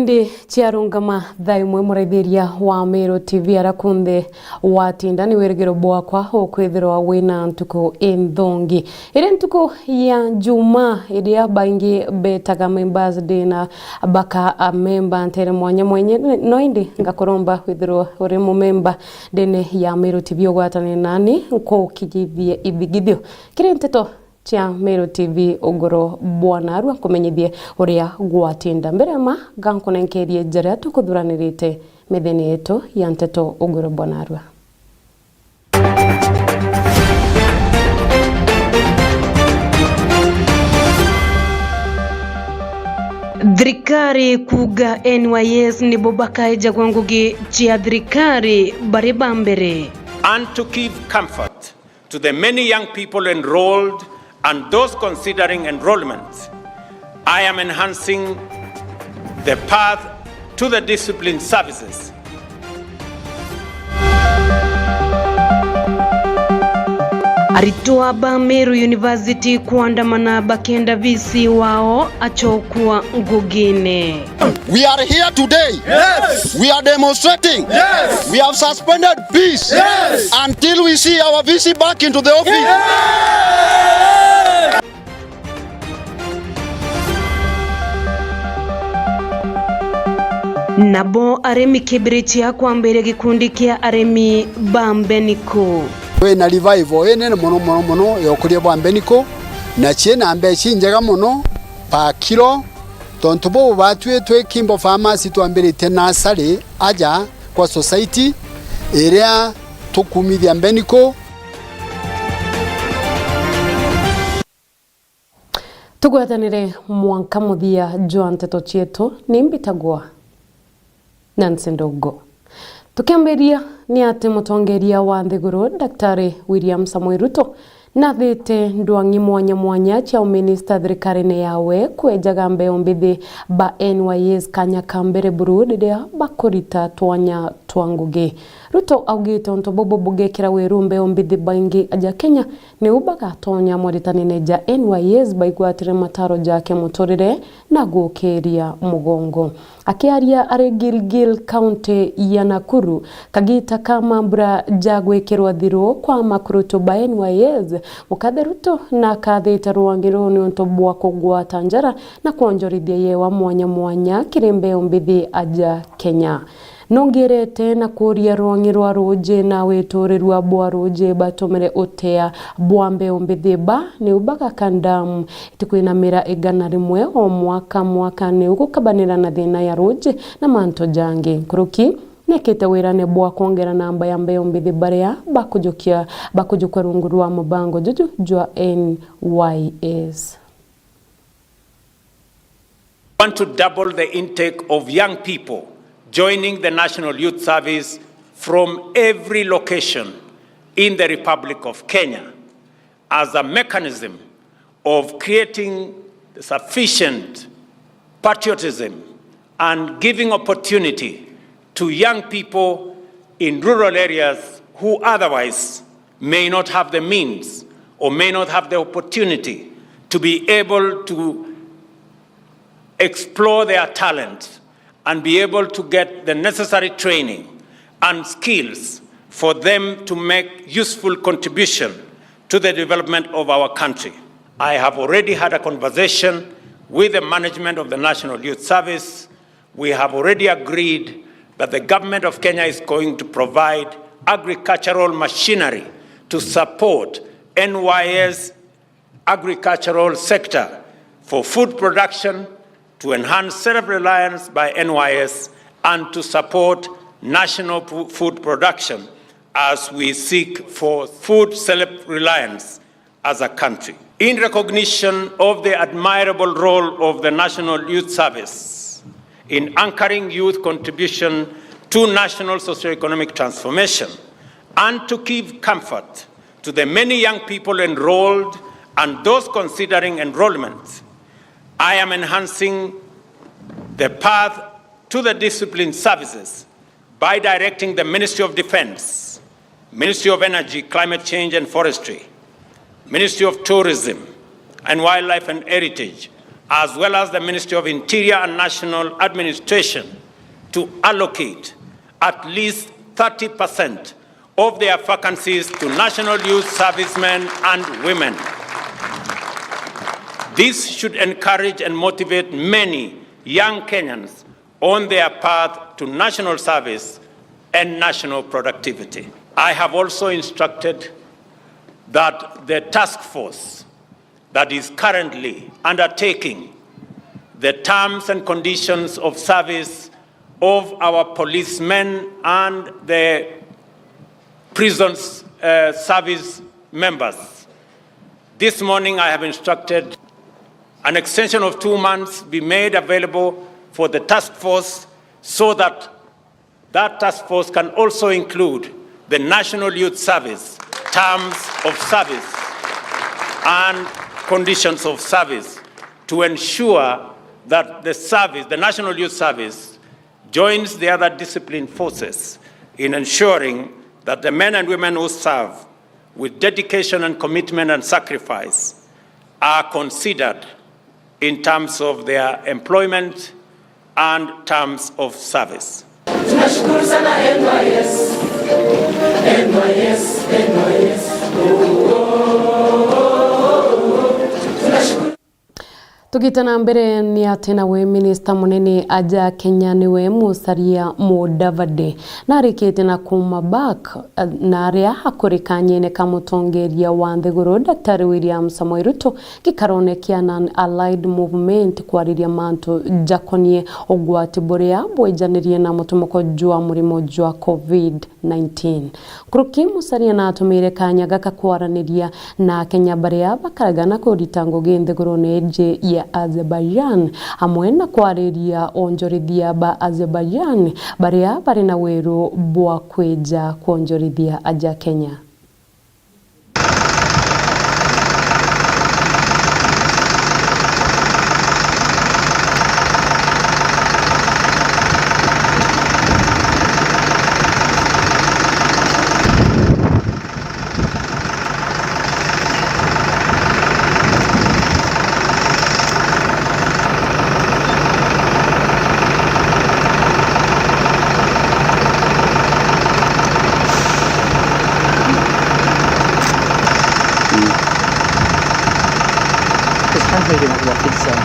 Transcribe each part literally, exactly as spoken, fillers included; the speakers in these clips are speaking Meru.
Ndi ciarungama thaa imwe, muraithiria wa Meru T V ara kunthe watinda, ni wirigiro bwakwa ukwithirwa wina ntuku inthongi. Iri ntuku ya Juma, iria baingi betaga Members Day na baka a memba ntere mwanya mwanya, no indi ngakuromba withirwe uri mumemba ndene ya Meru T V ugwatane nani nkukinyithie ithigithio. Kiri nteto cia Meru T V ugoro bwa narua, nkumenyithie uria gwatinda. Mbere ma gankunenkerie jaria tukuthuranirite methene yetu ya nteto ugoro bwa narua. Thirikari kuuga N Y S nibo bakaejagwa ngugi cia thirikari bari ba mbere. And to give comfort to the many young people enrolled and those considering enrollment, I am enhancing the path to the disciplined services. Aritwa ba Meru University kuandamana bakenda V C wao achokua ngugine. We are here today. Yes. We are demonstrating. Yes. We have suspended peace. Yes. Until we see our V C back into the office. Yes. Nabo arimi kibirichia kwambiria gikundi kia arimi ba mbeniko. Twina revival inene mono, mono, mono ya ukuria bwa mbeniko, na ciina mbeca injega mono pa kiro. Tontu buu, batwi twi Kimbo Farmers twambiritie nasari aja kwa society iria tukumithia mbeniko. Tugwatanire mwanka muthia jwa nteto cietu, ni mbitagwa Nancy Ndogo. Tukiambiria ni ati mutongeria wa nthiguru, Daktari William Samoei Ruto, nathite ndwang'i mwanya mwanya cia uminista thirikarine yawe kwejaga mbeu mbithi ba N Y S kanya ka mbere buru riria bakurita twanya twa ngugi. Ruto augite untu bubu bugekira wiru mbeu mbithi baingi aja Kenya niu bagatonya moritanine ja N Y S baigwatire mataro jake muturire na gukiria mugongo. Akiaria ari Gilgil, kaunti ya Nakuru, kagita ka mambura ja gwikirwa thiru kwa makurutu ba N Y S, Mukathe Ruto nakathite rwang'i ruu niuntu bwa kugwata njara na kwonjorithia yewa mwanya mwanya kiri mbeu mbithi aja Kenya. Nongerete na kuria rwang'i rwa ruuji na witurirua bwa ruuji batumire utea bwa mbeu mbithi ba niu bagaka ndamu itikwinamira igana rimwe o mwaka mwaka niu gukabanira na thina ya ruuji na mantu jangi. Nkuruki nekite wirane bwa kwongera namba ya mbeu mbithi baria bakujukia, bakujukwa rungu rwa mubango juju jwa N Y S. Want to double the intake of young people joining the National Youth Service from every location in the Republic of Kenya as a mechanism of creating sufficient patriotism and giving opportunity to young people in rural areas who otherwise may not have the means or may not have the opportunity to be able to explore their talent and be able to get the necessary training and skills for them to make useful contribution to the development of our country. I have already had a conversation with the management of the National Youth Service. We have already agreed that the government of Kenya is going to provide agricultural machinery to support N Y S agricultural sector for food production, to enhance self-reliance by N Y S, and to support national pu-, food production as we seek for food self-reliance as a country. In recognition of the admirable role of the National Youth Service in anchoring youth contribution to national socio-economic transformation, and to give comfort to the many young people enrolled and those considering enrollment, I am enhancing the path to the disciplined services by directing the Ministry of Defence, Ministry of Energy, Climate Change and Forestry, Ministry of Tourism and Wildlife and Heritage, as well as the Ministry of Interior and National Administration, to allocate at least thirty percent of their vacancies to National Youth Servicemen and women. This should encourage and motivate many young Kenyans on their path to national service and national productivity. I have also instructed that the task force that is currently undertaking the terms and conditions of service of our policemen and the prisons, uh, service members. This morning I have instructed an extension of two months be made available for the task force so that that task force can also include the National Youth Service terms of service and conditions of service to ensure that the service, the National Youth Service, joins the other disciplined forces in ensuring that the men and women who serve with dedication and commitment and sacrifice are considered in terms of their employment and terms of service. Tunashukuru sana N Y S. N Y S, N Y S. Oh, oh, oh, oh, oh. Tunashukuru. Tugite na mbere, ni ati nawe minista munene aja Kenya niwe Musalia Mudavadi narikite na kuuma back, eh, na aria akuri kanyene ka mutongeria wa nthiguru Daktari William Samoei Ruto gikarone kia Non-Aligned Movement kwariria mantu jakonie ugwati buria bwijanirie na mutumoko jwa murimo jwa covid nineteen. Nkuruki Musalia naatumire kanya gaka kwaraniria na Akenya baria bakaraga na kurita ngugi nthigurune iji ya Azerbaijan, amwe na kwariria onjorithia ba Azerbaijan baria bari na wiru bwa kwija kwonjorithia aja Kenya. Sasa hapa ile inakuwa fix sana.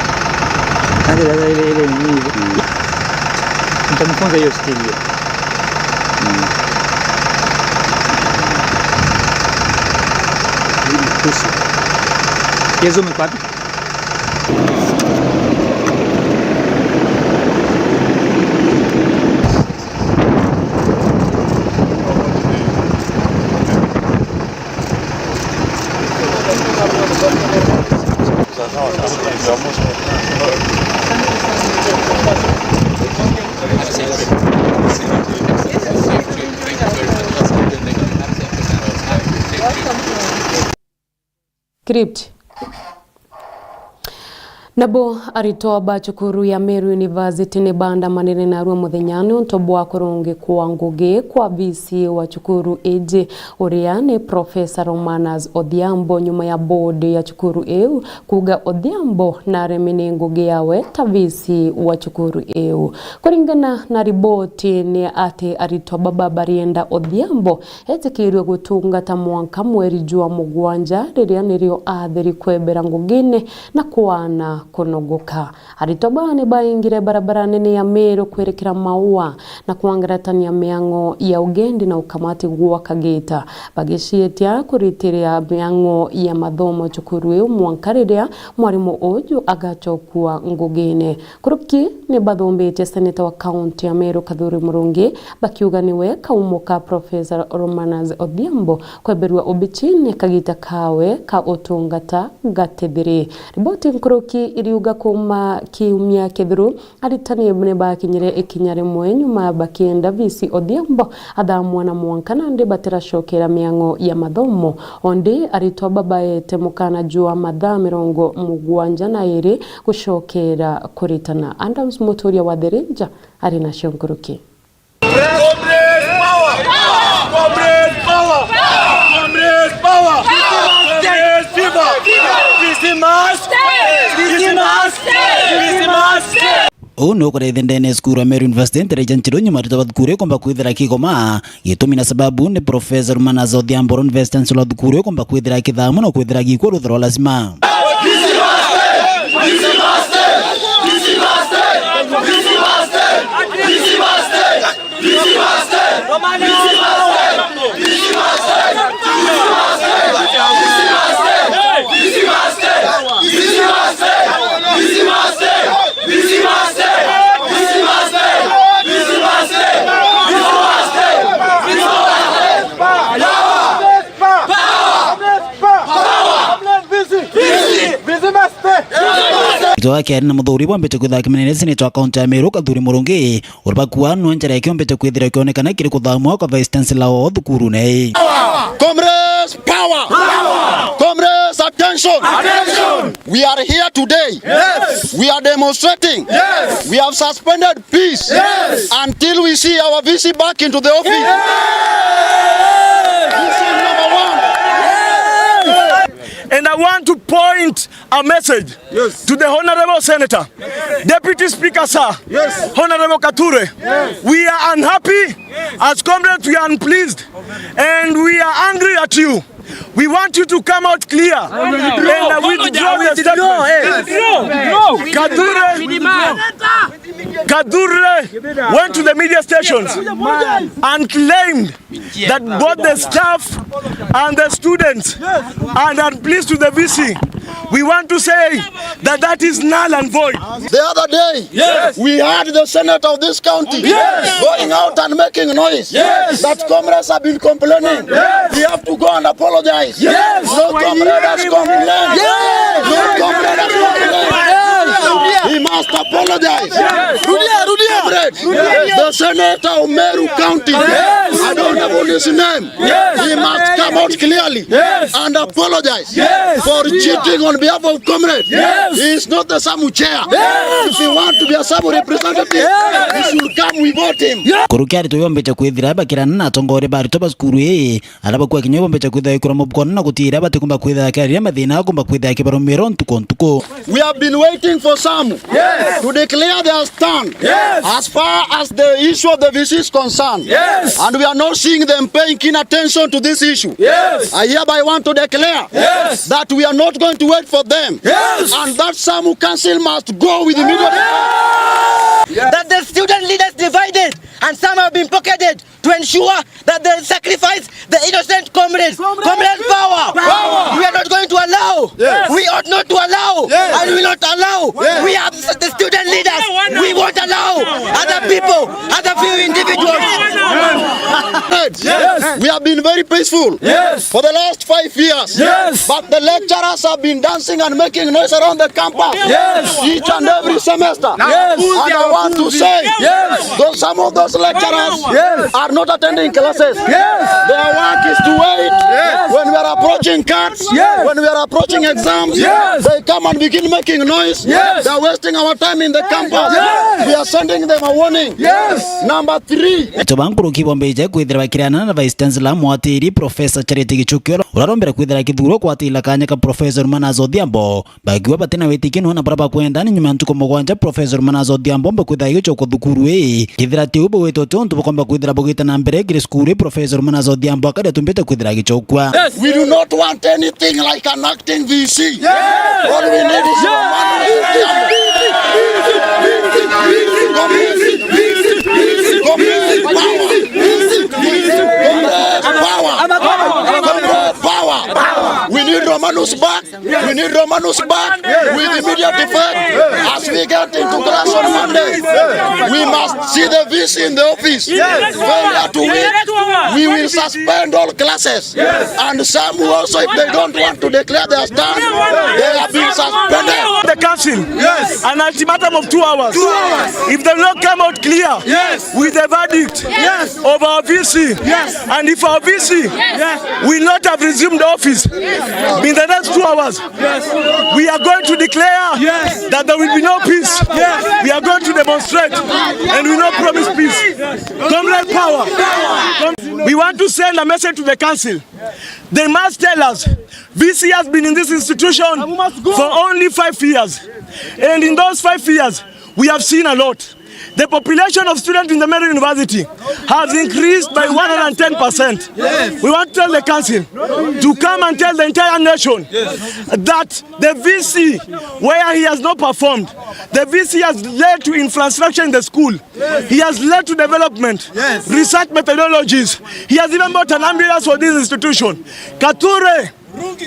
Hadi dada ile, ile nini ile? Mm. Nitamfunza hiyo style hiyo. Mm. Hii ni kusu. Yezo umepata? Script. Nabo aritwa ba cukuru ya Meru University ni baandamanire narua muthenya niuntu bwa kurungikwa ngugi kwa V C wa cukuru iji, uria ni Professor Romanus Odhiambo, nyuma ya board ya cukuru iu kuuga Odhiambo naremi ni ngugi yawe ta V C wa cukuru iu. Kuringana na riboti ni ati aritwa baba barienda Odhiambo etikirue gutungata mwanka mweri jwa mugwanja, riria nirio athiri kwebera ngugine na kwana kunogoka. Aritwa baa ni baingire barabara nene ya Meru kwerikira maua na kwangaratania miang'o ya ugendi na ukamati gwa kagita, bagicietia kuritira miang'o ya mathomo cukuru iu mwanka riria mwarimu uju agacokua ngugine. Nkuruki ni bathumbitie seneta wa kaunti ya Meru Kathuri Murungi bakiuga niwe kaumo ka Professor Romanus Odhiambo kweberua obicine kagita kawe ka utungata gatithiri. Riboti nkuruki iriuga kuuma kiumia kithiru, aritani ni bakinyire ikinya rimwe nyuma bakienda V C Odhiambo athamwa na mwanka nandi batiracokera miang'o ya mathomo. Ondi aritwa babaete mukana jwa mathaa mirongo mugwanja na iri gucokera kuritana. Adams Muturia wa Thirinja ari nacio nkuruki. Comrades power! Comrades power! Comrades power! Comrades viva! V C must! V C must! Uu ni ukuraithi ndene ya cukuru ya Meru University, ntere ja Nchiru, nyuma arutwo ba thukuru ikomba kwithira kigoma. Gitumi na sababu ni Professor Manaza Odhiambo, Vice Chancellor wa thukuru ikomba kwithira kithamu na kwithira gikwa ruthero lazima. Gitwa kia keri na muthuri bwambite kwithira kimenene, seneta wa kaunti ya Meru Kathuri Murungi, uri bakua no njira ikiombite kwithira ikionekana kiri kuthamwa kwa Vice Chancellor o thukurune. Comrades, power! Comrades, attention! We are here today. We are demonstrating. We have suspended peace until we see our V C back into the office. This is number one. And I want to point a message to the Honorable Senator, Deputy Speaker, sir, Honorable Kature. We are unhappy. As comrades, we are unpleased. And we are angry at you. We want you to come out clear and, uh, withdraw the statement. Kature, Kature went to the media stations and claimed that both the staff and the students are unpleased with the V C. We want to say that that is null and void. The other day, we had the senator of this county going out and making noise that comrades have been complaining. He have to go and apologize. No comrade has complained. No comrade has complained. He must apologize. Comrade, the senator of Meru County, I don't know his name. He must come out clearly and apologize for cheating on behalf of comrade. He is not the SAMU chair. If he want to be a SAMU representative, he should come, we vote him. Kurukia aritwe bombite kwithira bakirana na atongoria ba aritwe ba cukuru ii, aria bakua kinya bombite kwithira ikura mubukona na gutiira batikumba kwithira kiariria mathina akumba kwithira kibarumiro ntuku ntuku. We have been waiting for SAMU to declare their stand as far as the issue of the V C is concerned. And we are not seeing them paying keen attention to this issue. I hereby want to declare that we are not going to wait for them. And that SAMU council must go with immediate. That the student leaders divided and some have been pocketed to ensure that they sacrifice the innocent comrades. Comrade power. We are not going to allow. We ought not to allow. And we will not allow. We are the student leaders. We won't allow other people, other few individuals. We have been very peaceful for the last five years. But the lecturers have been dancing and making noise around the campus each and every semester. And I want to say, though some of those lecturers are not attending classes, their work is to wait when we are approaching cards, when we are approaching exams, they come and begin making noise. They are wasting our time in the campus. We are sending them a warning. Number three. Atuba nkuruki bombeje kwithira bakirana na Vice Chancellor mwatiri Professor Charity Gichukio, urarombera kwithira kithuro kwatila kanya ka Professor Manaza Odhiambo. Bakiuga batina witikio nona baria bakwenda ni nyuma ya ntuku mugwanja Professor Manaza Odhiambo mbe kwithira igicokwa thukuru ii. Kithira tiu bugwitwo ti untu bukomba kwithira bugite na mbere kiri cukuru ii, Professor Manaza Odhiambo akari atumbite kwithira agicokwa. We do not want anything like an acting V C. All we need is your money. Power. Power. Power. We need Romanus back. We need Romanus back with immediate effect. As we get into class on Monday, we must see the V C in the office. Failure to it, we will suspend all classes. And some who also, if they don't want to declare their stand, they have been suspended. The council, an ultimatum of two hours. If they don't come out clear with the verdict of our V C, and if our V C will not have resumed office in the next two hours, we are going to declare that there will be no peace. We are going to demonstrate, and we not promise peace. Comrade power. We want to send a message to the council. They must tell us, V C has been in this institution for only five years. And in those five years, We have seen a lot. The population of students in the Meru University has increased by one hundred ten percent. We want to tell the council to come and tell the entire nation that the V C, where he has not performed, the V C has led to infrastructure in the school. He has led to development, research methodologies. He has even bought an ambulance for this institution. Kature,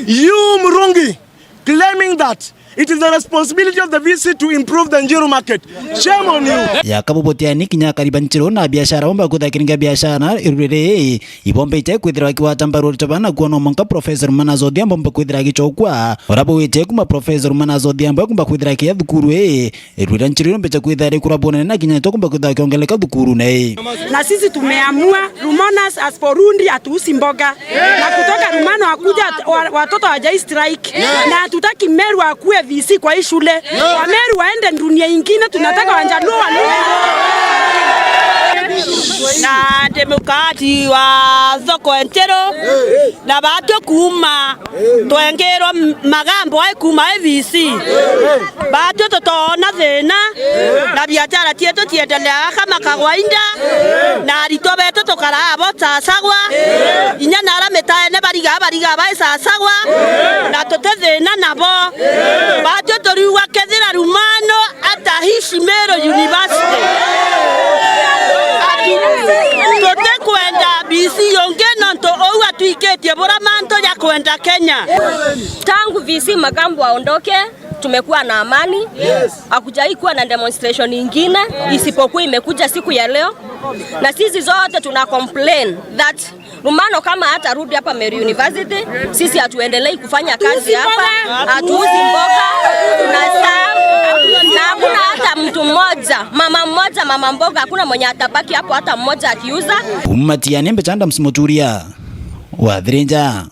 you Murungi, claiming that it is the responsibility of the V C to improve the Njiru market. Shame on you. Yaka bubutiani kinya akari ba Njiru na biashara bomba kwithira kiringa biashara iruriri ibomba ite kwithira bakigwata mbaru urito bana kuona mwanka Professor Manazo Odhiambo bomba kwithira gichokwa. Ora bwite kuma Professor Manazo Odhiambo kumba kwithira kia thukuru ii, irurira Njiru irombecha kwithira rikura bonene na kinya to kumba kwithira kiongeleka thukuru nei. Na sisi tumeamua, Rumonas as for Rundi hatuuzi mboga. Na kutoka Rumano wakuja, wa-, watoto hawajai strike. Na hatutaki Meru akuwe V C kwa hii shule. Wameru waende dunia ingine, tunataka Wajaluo walunge. Na ndi mukati wa thoko Njiru, na batwi kuuma twengirwe m-, magambo ai kuuma A V C. Batwi tutoona thina, na biashara cietu ciendelea kama kawaida, na aritwa betu tukaraa bo sasagwa, inya nara mitaene barigaa barigaa bai sasagwa, na tuti thina nabo. Batwi turiuga kethira Rumano ataishi Meru University. Ati, tutikwenda V C ungi nontu uu atwikitie bura mantu ja kwenda Kenya. Tangu V C Magambo aondoke, tumekuwa na amani. Hakujai kuwa na demonstration ingine, isipokuwa imekuja siku ya leo. Na sisi zote tuna complain that Rumano kama hatarudi hapa Meru University, sisi hatuendelei kufanya kazi hapa, hatuuzi mboga, tunasaa, na hakuna hata mtu mmoja, mama mmoja, mama mboga, hakuna mwenye atabaki hapo hata mmoja akiuza. Kuma Tiani Mbecha, Adams Muturia, Wathirinja.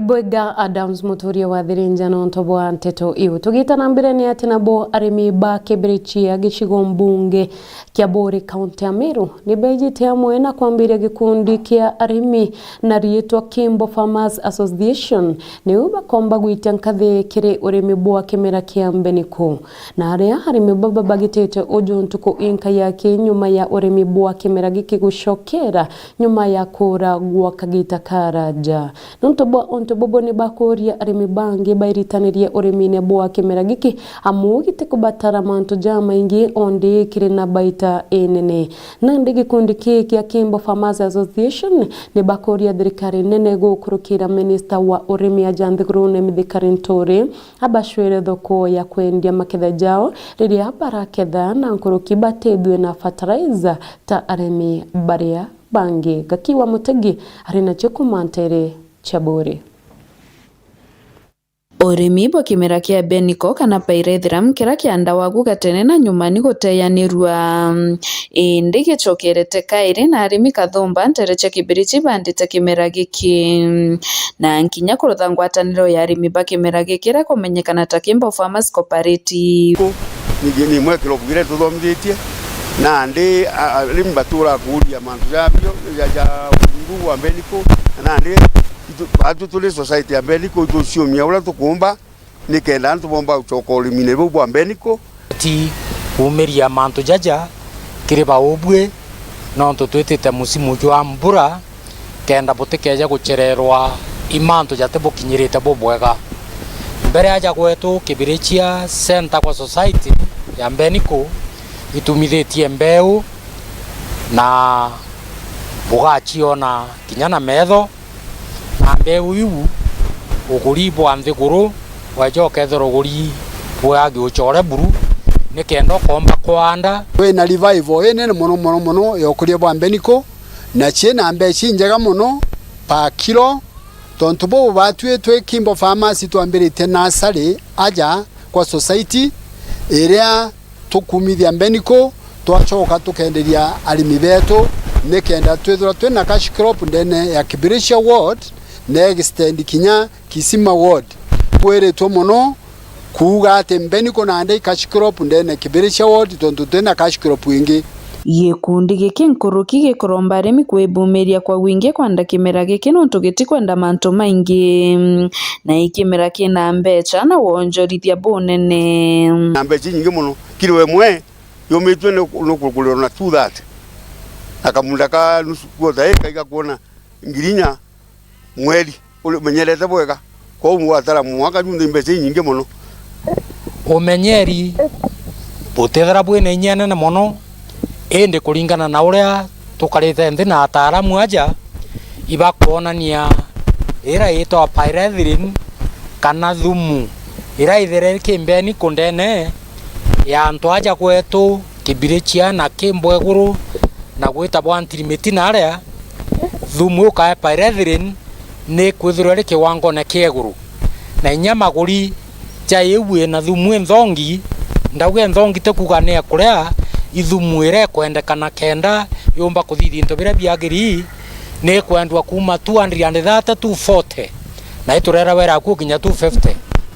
Bwega Adams Muturia Wathirinja nontu bwa nteto iu. Tugita na mbere ni ati nabo arimi ba kibirichia gicigo mbunge kia Buuri, kaunti ya Meru, ni bejite amwe na kwambiria gikundi kia arimi na riitwa Kimbo Farmers Association, niu bakomba gwitia nkathi kiri urimi bwa kimera kia mbeniku. Na aria arimi baba bagitite uju ntuku inka yaki nyuma ya urimi bwa kimera giki gucokera nyuma ya kuura gwa kagita karaja. Nontu bwa untu bubu ni bakuuria arimi bangi bairitanirie urimine bwa kimera giki, amu gitikubatara mantu jamaingi ondi kiri na baita inene. Nandi gikundi kii kia Kimbo Farmers Association ni bakuuria thirikari nene gukurukira minista wa urimi aja nthigurune Mithika Linturi abacwire thoko ya kwendia maketha jao riria baraketha, na nkuruki batethue na fertilizer ta arimi baria bangi. Gaki wa Mutegi ari nacio kuma ntere cia Buuri. Urimi bwa kimera kia mbeniko kana pyrethrum kiria kiandawa ku gatene na nyuma ni guteyanirua. Indi gicokerete kairi na arimi kathumba ntere cia Kibirichi bandite kimera giki. Na nkinya kurutha ngwataniro ya arimi ba kimera giki iria kumenyekana ta Kimbo Farmers Cooperative. Ningi ni imwe kirobu kiria tuthomithitie, nandi a-, arimi baturaa kuuria mantu jabio ja, ja ungu bwa mbeniko, nandi itu-, batu turi society ya mbeniko, ituciumia uria tukumba, nikenda antu bomba gucoka urimine buu bwa mbeniko. Ti kuumiria mantu jaja kiri baubui, nontu twitite musimu jwa mbura, kenda butikeeja guchererwa i mantu jatibukinyirite bubwega. Mbere aja gwetu Kibirichia Center kwa Society ya Mbeniko itumithitie mbeu na bugaciona kinya na metho, na mbeu iu uguri bwa nthiguru bweja ukethirwa uguri bwa giuchore buru, nikenda ukomba kwanda. Twina revival inene mono, mono, mono ya ukuria bwa mbeniko, na ciina mbeca injega mono per kilo. Tontu buu, batwi twi Kimbo Farmers twambiritie nasari aja kwa society iria tukumithia mbeniko, twacoka tukenderia arimi betu, nikenda twithirwa twina cash crop ndene ya Kibirichia ward na extend kinya Kisima ward. Kwiritwe mono kuuga ati mbeniko nandi i cash crop ndene Kibirichia ward, tontu twina cash crop ingi. Gikundi giki nkuruki gikuromba arimi kwibumiria kwa wingi kwanda kimera giki nontu gitikwenda mantu maingi, na i kimera kina mbecha na wonjorithia bunene. Na mbecha inyingi mono, kilo imwe yumitue ni, ni kugurirwa na two thirty, na kamunda ka nusu quarter ika igakuona ngiri inya mweri, umenyerete bwega. Kwou gwatara mwaka junthe mbecha inyingi mono. Umenyeri butethira bwina inya inene mono, indi kuringana na uria tukarite nthi na ataaramu aja, ibakwonania ira itwa pyrethrin kana thumu ira ithere kimbeni kundene ya antu aja gwetu Kibirichia na Kimbweguru na gwita bwa Ntirimiti na aria, thumu ukae pyrethrin ni kwithirwa iri kiwangone kia iguru, na inya maguri ja iu ina thumu inthongi, ndauga inthongi ti kuuga ni ya kuria, i thumu iria ikwendekana kenda yumba kuthithia into biria biagiri, ni ikwendwa kuuma two hundred and thirty to forty, na iturera wera ku kinya two fifty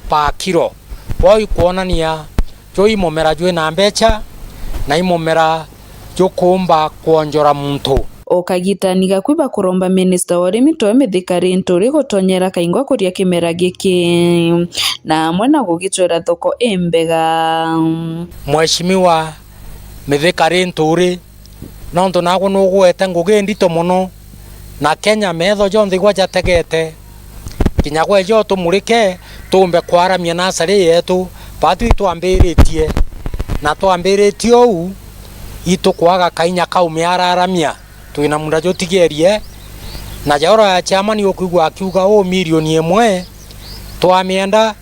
per kilo. Kwou ikwonania juu i mumera jwina mbecha, na i mumera jukuumba kwonjora muntu. O kagitani gaku ibakuromba minista wa urimi toe Mithika Linturi gutonyera kaingwa kuria kimera giki, na amwe na gugicwera thoko imbega. Mheshimiwa Mithika Linturi, nontu nagwe nugwete ngugi ndito mono, na Kenya metho jonthe igwa jategete, kinya gweja utumurike, tuumbe kwaramia nasari yetu, baatwi itwambiritie, na twambiritie uu, itukwaga kainya kaume araramia, twina muunda jutigerie, na jauro ya chairman ukwigua akiuga uu milioni imwe, twamienda,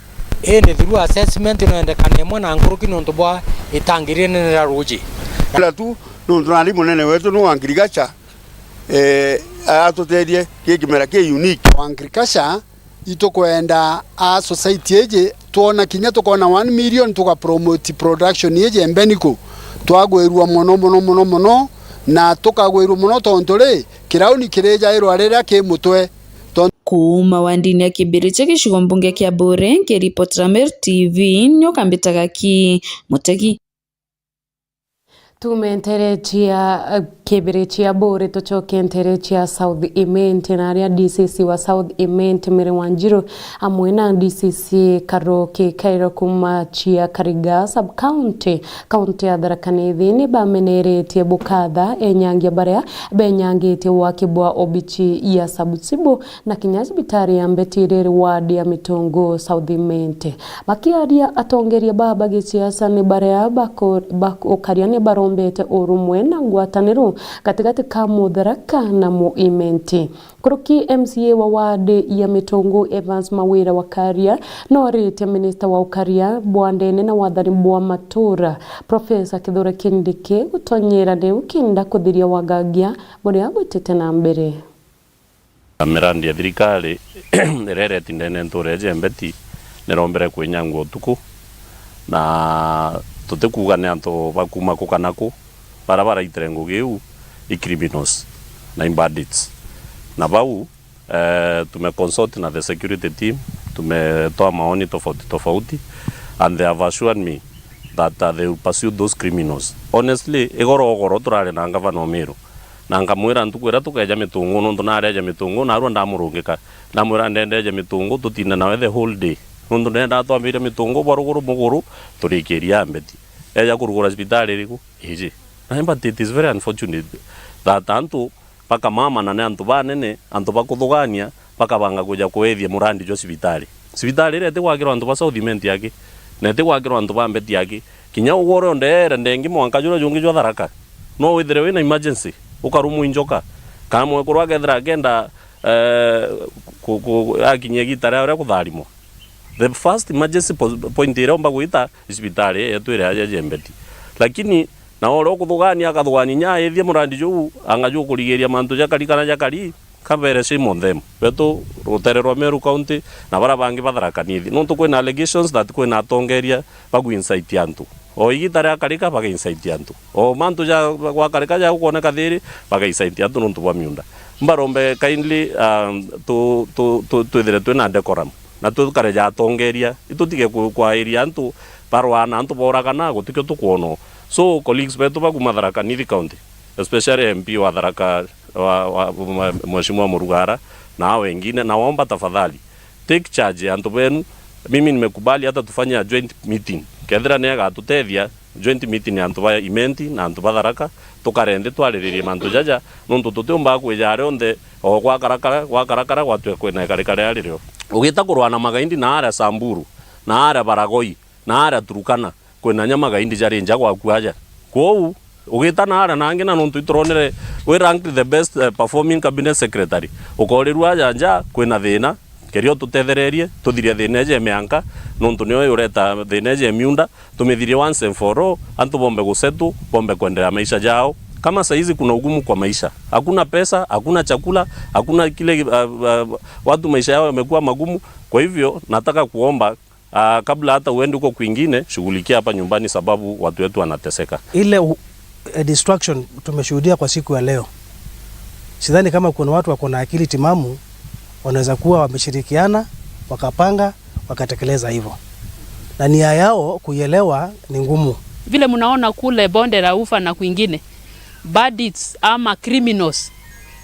indi through assessment no endekane imwe na nkuruki nontu bwa itangi rinene ria ruuji. Ila tu nontu nandi munene wetu ni wa agriculture, eh, atutethie ki kimera ki unique. Wa agriculture, itukwenda a society iji twona kinya tukona one million tuga promote production iji embeniku. Twagwirua mono, mono, mono, mono, na tukagwirua mono tontu ri, kirauni kirijairwa riria ki mutwe. Ton- Kuuma wandini ya Kibirichia gicigo mbunge kia Buuri, nkiripotera Meru T V, nyoka mbitaga ki Mutegi. Tuume ntere cia, eh, Kibirichia Buuri, tucoke ntere cia South Imenti, na aria D C C wa South Imenti, Mary Wanjiru, amwe na D C C Karuki Kairo kuuma cia Kariga sub-county, kaunti ya Tharaka Nithi, ni bameneretie bukatha enyangia baria benyangitie waki bwa obichi ya Sabusibu na kinya cibitari ya Mbeti iri ward ya Mitungu South Imenti. Bakiaria, atongeria baa ba gisiasa ni baria bako-, bak-, ukaria ni barombete urumwe na ngwataniro gatigati ka Mutharaka na Muimenti. Nkuruki M C A wa ward ya Mitungu Evans Mawira wa Karia, no aritie minista wa ukaria bwa ndene na wathani bwa matura, Professor Kithure Kindiki, gutonyera riu kinda kuthiria wagagia buria bwitite na mbere. Mirandi ya thirikari iria ireti ndene ntuura iji ya Mbeti nirombere kwinyangwa utuku, na tutikuuga ni antu ba kuuma ku kana ku, baria baraitire ngugi iu i criminals na i bandits. Na bau, eh, tumeconsult na the security team, tumetoa maoni tofauti tofauti, and they have assured me that, uh, they will pursue those criminals. Honestly, igoro ogoro turari na ngavana o Meru, na nkamwira ntuku iria tukeja Mitungu, nontu nari aja Mitungu, narua ndamurungika, ndamwira ndenda eja Mitungu, tutinde nawe the whole day, nontu ndendaa twambiria Mitungu bwa ruguru muguru, turikiria Mbeti. Eja kurugura cibitari iriku? Iji. Na but it is very unfortunate that antu bakamamana ni antu banene, antu ba kuthugania, bakabanga kuja kwithia murandi jwa cibitari. Cibitari iria itigwakirwa antu ba South Imenti aki, na itigwakirwa antu ba Mbeti aki. Kinya ugwe uria undeere ndengi mwanka juria jungi jwa Tharaka, no withire wina emergency, ukarumwa i njoka, kana mwekuru akethira akenda, eh, ku-, ku-, akinyia igita riawe ria kutharimwa. The first emergency po-, point iria umba gwita i cibitari yetu iria ya Jembeti. Lakini na uria ukuthugania akathugania inya aithie murandi juu, anga jukurigiria mantu jakari kana jakari, kabere shame on them. Betu rutere rwa Meru County na baria bangi ba Tharaka Nithi. Nontu kwina allegations that kwina atongeria bagu incite antu. O igita riakarika baga incite antu. O mantu ja gwakarika ja gukwoneka thiri baga incite antu nontu bwa miunda. Mbarombe kindly, um, tu, tu, tu, twithire twina decorum. Na tukare ja atongeria, itutige ku-, kwairia antu barwana, antu boragana, gutikio tukwona. So, colleagues betu ba kuma Tharaka Nithi County, especially M P wa Tharaka, wa, wa, mwa-, Mheshimiwa Murugara, na hao wengine, nawaomba tafadhali, take charge ya antu benu. Mimi nimekubali hata tufanye a joint meeting. Kethira ni agatutethia, joint meeting ya antu ba Imenti na antu ba Tharaka, tukare nthi twariririe mantu jaja, nontu tutiumbaga kwija aria onthe, o gwakarakara, gwakarakara, gwatue kwina ikarika ria ririo. Ugita kurwa na magaindi na aria Samburu, na aria Baragoi, na aria Turukana, kwina nyama gaindi jari nja gwaku aja. Kwou, ugita na aria nangi, na nontu ituronere wi ranked the best, eh, performing cabinet secretary, ukorirua aja nja kwina thina, keria ututethererie, tuthirie thina iji ya mianka, nontu nio yureta thina iji ya miunda, tumithirie once and for all, antu bombe gusetu, bombe kuendelea maisha jao. Kama saizi kuna ugumu kwa maisha, hakuna pesa, hakuna chakula, hakuna kile, uh, uh, watu maisha yao yamekuwa magumu. Kwa hivyo, nataka kuomba Ah, kabla hata uende huko kwingine, shughulikia hapa nyumbani, sababu watu wetu wanateseka. Ile u-, eh, destruction tumeshuhudia kwa siku ya leo, sidhani kama kuna watu wako na akili timamu wanaweza kuwa wameshirikiana, wakapanga, wakatekeleza hivyo, na nia yao kuielewa ni ngumu. Vile mnaona kule Bonde la Ufa na kwingine, bandits ama criminals,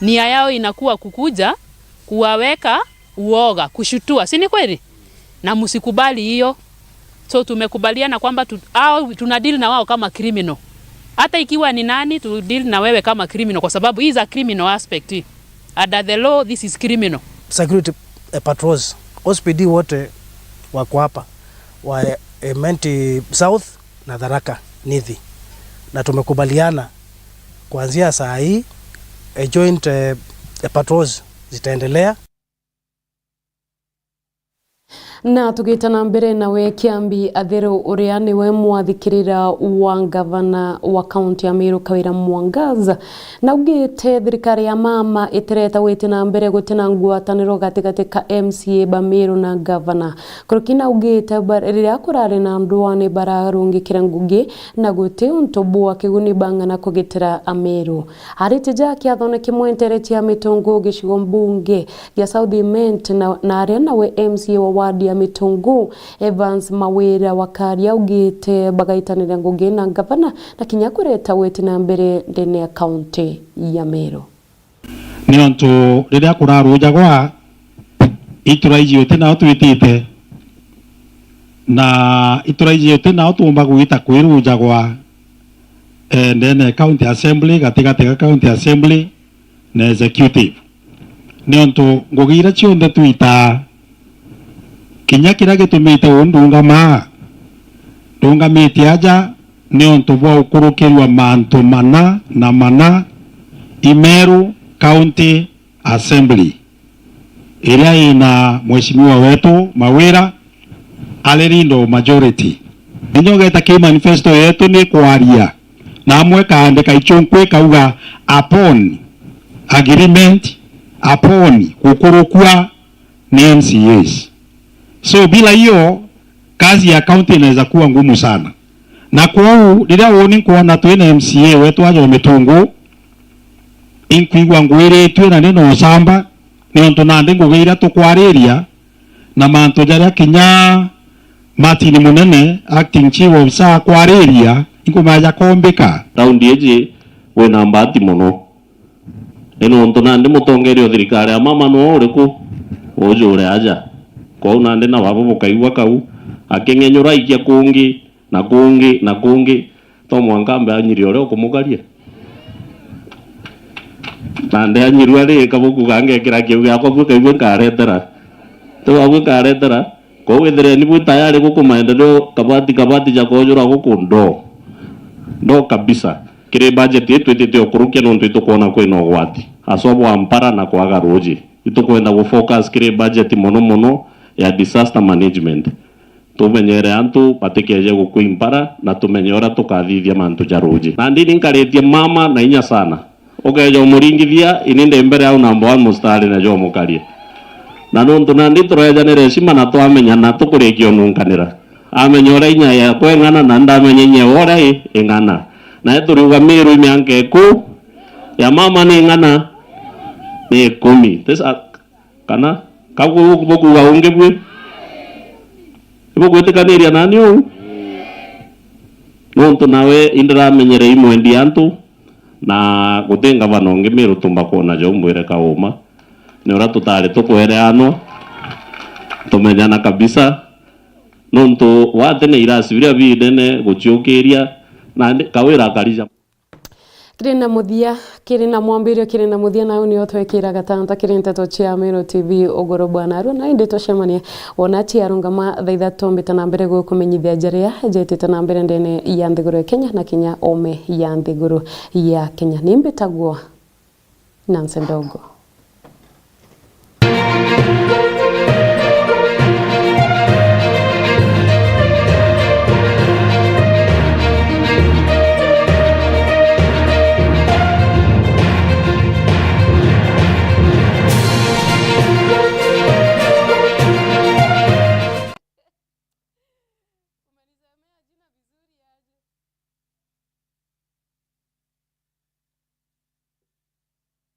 nia yao inakuwa kukuja kuwaweka uoga, kushutua, si ni kweli? Na msikubali hiyo. So tumekubaliana kwamba tu-, hao tuna deal na wao kama criminal. Hata ikiwa ni nani, tu deal na wewe kama criminal, kwa sababu hii is a criminal aspect hii. Under the law, this is criminal. Security, eh, patrols, O C P D wote wako hapa, wa, eh, Imenti South na Tharaka Nithi. Na tumekubaliana kuanzia saa hii, eh, joint, eh, patrols zitaendelea. Na tugita na mbere nawe, Kiambi Atheru, uria niwe mwathikirira wa ngavana wa kaunti ya Meru, Kawira Mwangaza, naugite thirikari ya mama itireta gwiti na mbere guti na ngwataniro gatigati ka M C A ba Meru na ngavana. Kuruki naugite ba-, riria kurari na ndwani bararungikira ngugi na guti untu bwa kiguni bang'ana kugitira Ameru. Ariti ja kiathone kimwe ntere cia Mitungu gicigo mbunge gia South Imenti na, na aria nawe M C A wa ward ya Mitungu, Evans Mawira wa Karia, augite bagaitanira ngugi na ngavana na kinya kureta witi na mbere ndene ya kaunti ya Meru. Niontu riria kurarujagwa, itura iji uti nao twitite, na itura iji uti nao tuumba gwita kwirujagwa, eh, ndene ya county assembly, gatigati ga county assembly na executive. Niuntu ngugi iria cionthe twitaa, kinya kiria gitumite uu ndungama, ndungamite aja niuntu bwa ukurukirua mantu mana na mana i Meru County Assembly, iria ina mheshimiwa wetu Mawira ari leader of majority. Inya ugeta ki manifesto yetu ni kwaria na amwe kaandika ichunku ikauga upon agreement, upon gukurukua ni M C As. So bila hiyo, kazi ya county inaweza kuwa ngumu sana. Na kwou riria uni nkwona twina M C A wetu aja o Mitungu, inkwigua ngwiritue na ndina ucamba, niuntu nandi ngugi iria tukwariria na mantu jaria kinya Martin Munene, acting chief officer, akwariria, inkumaja kombika. Raundi iji wina mbati mono. Ni nontu nandi mutongeria o thirikari ya mama nwe uriku? Uju uri aja. Kwou nandi na wabo bukaigua kau, aking'enyura aikia kungi, na kungi, na kungi. To mwanka ambe anyiri uria ukumukaria. Nandi anyirua ri, kabuku kangekira kiu giakwa bwi kaigua nkaretera. Ti wabwi nkaretera. Kwou withireni bwi tayari guku maendeleo kabati kabati ja koojura guku ndo. Ndo kabisa. Kiri budget ii twitite ukurukia nontu itukwona kwina ugwati. Haswa bwa mpara na kwaga ruuji. Itukwenda gufocus kiri budget mono mono ya disaster management. Tumenyere antu batikeje gukua i mpara na tumenye uria tukathithia mantu ja ruuji. Nandi ni nkaritie mama na inya sana. Ukeja umuringithia, ini ndi mbere au number one mustari na jo mukarie. Na nontu nandi turejanire heshima na twamenya na tukurikia ununkanira. Amenya uria inya yakwa ing'ana na ndamenya inya uria i-, ing'ana. Nae turiuga Miru i mianka iku, ya mama ni ing'ana? Ni ikumi. Tisa-, kana? Ka bu-, bukuuga ungi bwi? Ibugwitikaniria nani uu? Nontu nawe indiramenyere imwendi antu, na guti ngavana ungi Miru tumba kwona jau, mwire kauma. Ni uria tutari tukwereanwa, tumenyana kabisa. Nontu wa tene irasi biria binene guciukiria, na ndi-, Kawira akarija. Kiri na muthia, kiri na mwambirio, kiri na muthia, nau nio twekira gatanta kiri nteto cia Meru T V uguru bwana arua, na indi tucemanie wona ciarungama thaa ithatu mbita na mbere gukumenyithia jaria jetite na mbere ndene ya nthiguru ya Kenya na kinya ome ya nthiguru ya Kenya. Ni mbitagwo Nancy Ndogo.